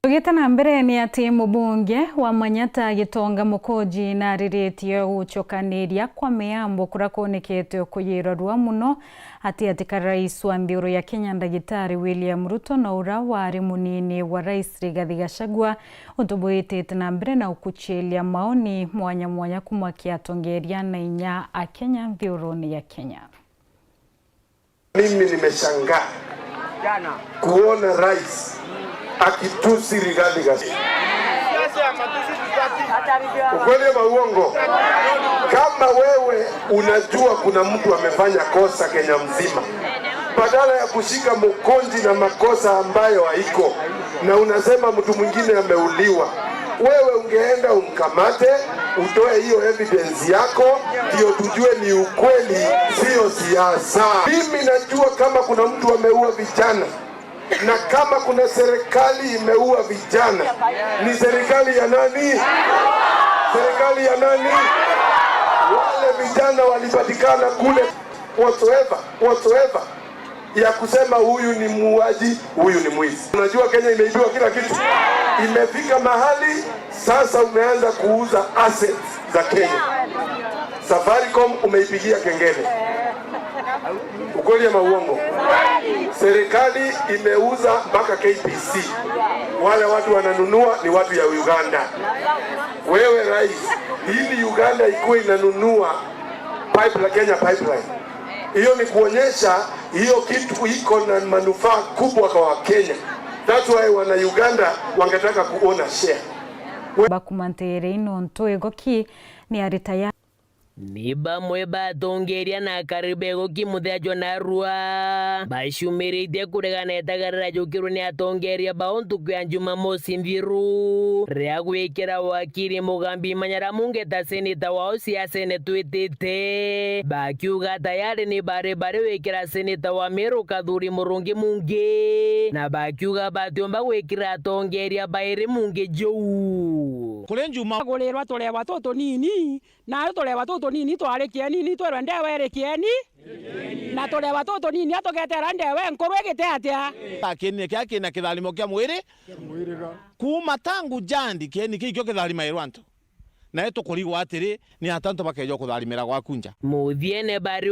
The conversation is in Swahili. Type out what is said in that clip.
Tugite na mbere ni ati mubunge wa Manyata Gitonga Mukunji nariritie gucokaniria kwa miambo kuria kwonekete kuyirorua muno ati atika rais wa nthiuru ya Kenya Ndagitari William Ruto na uria wari munini wa rais Rigathi Gachagua untu bwitite na mbere na ukuchilia maoni mwanya mwanya kuma kiatongeria na inya a Kenya nthiuruni ya Kenya. Mimi nimeshangaa kuona rais akitusi Rigathi Gachagua. Ukweli ama uongo? Kama wewe unajua kuna mtu amefanya kosa Kenya mzima, badala ya kushika mkonji na makosa ambayo haiko na unasema mtu mwingine ameuliwa, wewe ungeenda umkamate, utoe hiyo evidence yako, ndio tujue ni ukweli, sio siasa. Mimi najua kama kuna mtu ameua vijana na kama kuna serikali imeua vijana ni serikali ya nani? Serikali ya nani? Wale vijana walipatikana kule whatsoever, whatsoever ya kusema huyu ni muuaji, huyu ni mwizi. Unajua Kenya imeibiwa kila kitu, imefika mahali sasa umeanza kuuza assets za Kenya. Safaricom umeipigia kengele, ukweli ama uongo? Serikali imeuza mpaka KPC. Wale watu wananunua ni watu ya Uganda. Wewe rais, ili Uganda ikuwe inanunua pipeline, Kenya pipeline, hiyo ni kuonyesha hiyo kitu iko na manufaa kubwa kwa Wakenya. That's why wana Uganda wangetaka kuona share. Bakumantere inonto egoki ni aritaya. Ni bamwe batongeria na karibu kimuthia narua bacumirite kuregana etagarira jukirwe ni atongeria bao ntuku ya Jumamosi nthiru ria gwikira wakiri Mugambi Manyara Mungeta seneta wao siasa-ini twitite bakiuga tayari ni bari bari wikira seneta wa Meru Kathuri Murungi Mungi na bakiuga batiomba gwikira atongeria bairi Mungi jou. Kuri njuma. Gurirwa turewa tutu nini nayo turewa tutu nini twari kieni twerwa ndewa iri kieni na turewa tutu nini atugetera ndewa nkuru igite atia. Kieni kia kina kitharimo kia mwiri kuma tangu jandi kieni kii kio kitharima irwantu nae tukurigwo atiri ni atantu bakeja kutharimira gwaku nja. Muthiene bari.